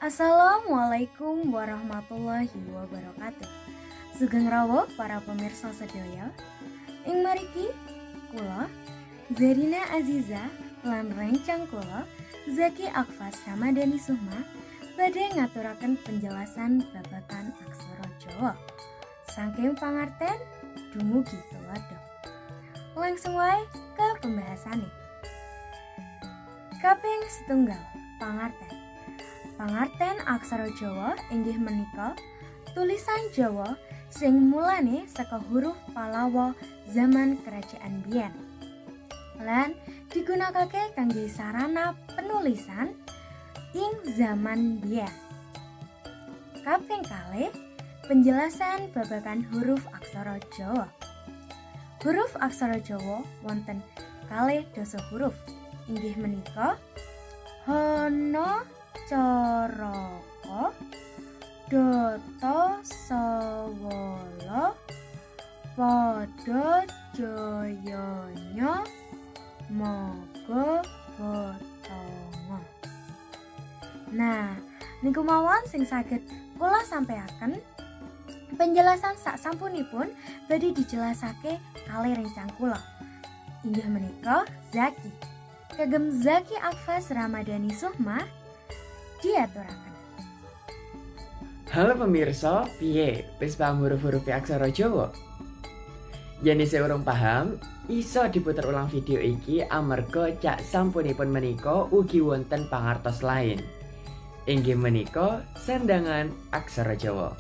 Assalamualaikum warahmatullahi wabarakatuh. Sugeng rawuh para pemirsa sedaya. Ing mariki kula Zarina Aziza lan rencang kula Zaki Akfas Ramadhani Sukma badhe ngaturaken penjelasan babagan aksara Jawa. Saking pangarten dumugi tuladha. Langsung wae ke pembahasannya. Kaping setunggal, pangarten. Pangarten aksara Jawa inggih menika tulisan Jawa sing mulane saka huruf Palawa zaman kerajaan biyen lan digunakake kangge sarana penulisan ing zaman biyen. Kaping kalih, penjelasan babagan huruf aksara Jawa. Huruf aksara Jawa wonten 12 huruf, inggih menika Hana, Caraka, Data, Sawala, Pada, Jayanya, Maga, Batanga. Nah, niku mawon sing saged kula sampaiaken. Penjelasan sak sampunipun badhe dijelasake kalih rencang kula. Inggih menika Zaki. Kagem Zaki Akfas Ramadhani Sukma diaturaken. Halo pemirsa, piye? Wis paham huruf-huruf aksara Jawa? Yen isih urung paham, iso diputer ulang video iki amarga cak sampunipun menika ugi wonten pangartos lain. Inggih menika sandangan aksara Jawa.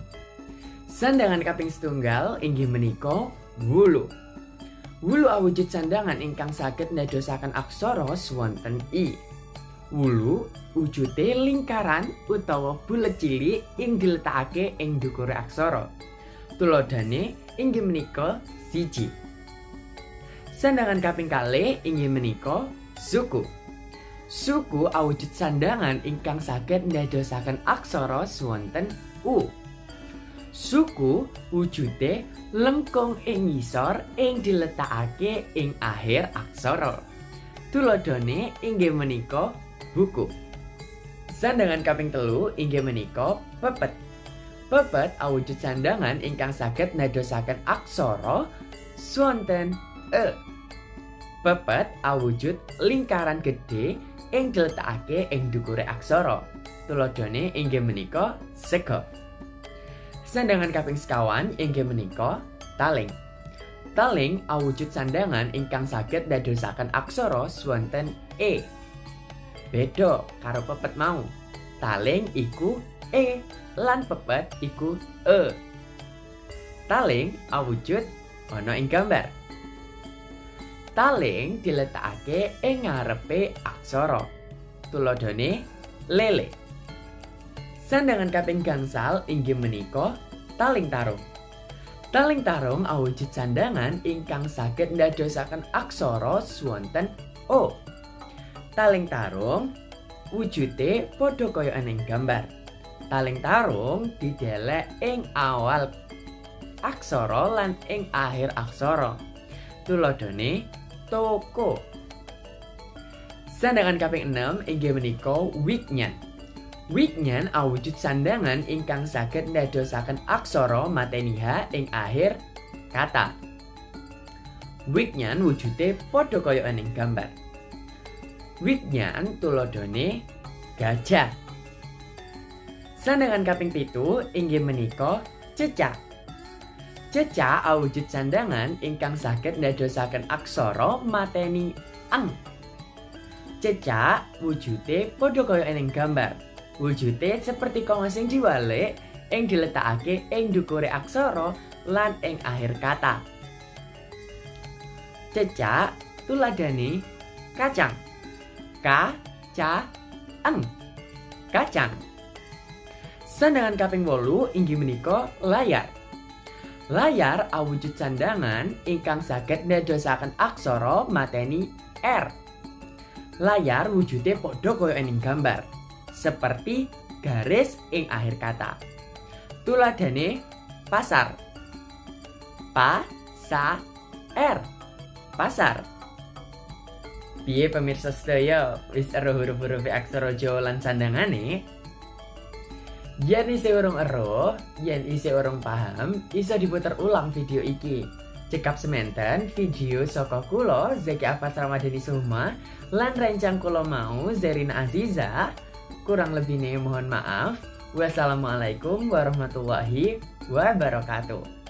Sandangan kaping setunggal inggih menika wulu. Wulu awujud sandangan ingkang saged ndadosaken aksara wonten i. Wulu wujude lingkaran utawa bulet cilik ing diletakake ing ndukure aksara. Tuladhane inggih menika siji. Sandangan kaping kalih inggih menika suku. Suku awujud sandangan ingkang saged ndadosaken aksara wonten u. Suku wujude lengkung ing ngisor ing diletakake ing akhir aksara. Tuladhane inggih menika buku. Sandangan kaping telu inggih menika pepet. Pepet awujud sandangan ingkang saged ndadosaken aksara wonten e. Pepet awujud lingkaran gedhe ing diletakake ing ndukure aksara. Tuladhane inggih menika sega. Sandangan kaping sekawan inggih menika taling. Taling awujud sandangan ingkang saged ndadosaken aksara wonten e. Beda karo pepet mau. Taling iku e lan pepet iku e. Taling awujud ana ing gambar. Taling diletakake ing ngarepe aksara. Tuladhane lele. Sandangan kaping gangsal inggih menika taling tarung. Taling tarung awujud sandangan ingkang saged ndadosaken aksara wonten o. Taling tarung wujude padha kaya ing gambar. Taling tarung didelek ing awal aksara lan ing akhir aksara. Tuladhane toko. Sandangan kaping 6 inggih menika wignyan. Wignyan awujud sandangan ingkang saged ndadosaken aksara mateni h ing akhir kata. Wignyan wujude padha kaya ing gambar. Wignyan tuladhane gajah. Sandangan kaping 7 inggih menika cecak. Cecak awujud sandangan ingkang saged ndadosaken aksara mateni eng. Cecak wujude padha kaya ing gambar. Wujude seperti koma sing diwalik ing diletakake ing ndukure aksara lan ing akhir kata. Cecak tuladhane kacang. K ca eng. Kacang. Sandangan kaping 8 inggih menika layar. Layar awujud sandangan ingkang saged ndadosaken aksara mateni r. Layar wujude padha kaya ing gambar, seperti garis ing akhir kata. Tuladhane pasar. Pa sa r. Pasar. Piye pemirsa sedaya, wis ero huruf-huruf aksara Jawa lan sandangane? Yen isih urung eruh, yen isih urung paham, iso diputer ulang video iki. Cekap sementen video saka kula Zeki Afas Ramadhani Suma lan rencang kula mau Zerina Aziza. Kurang lebihnya mohon maaf. Wassalamualaikum warahmatullahi wabarakatuh.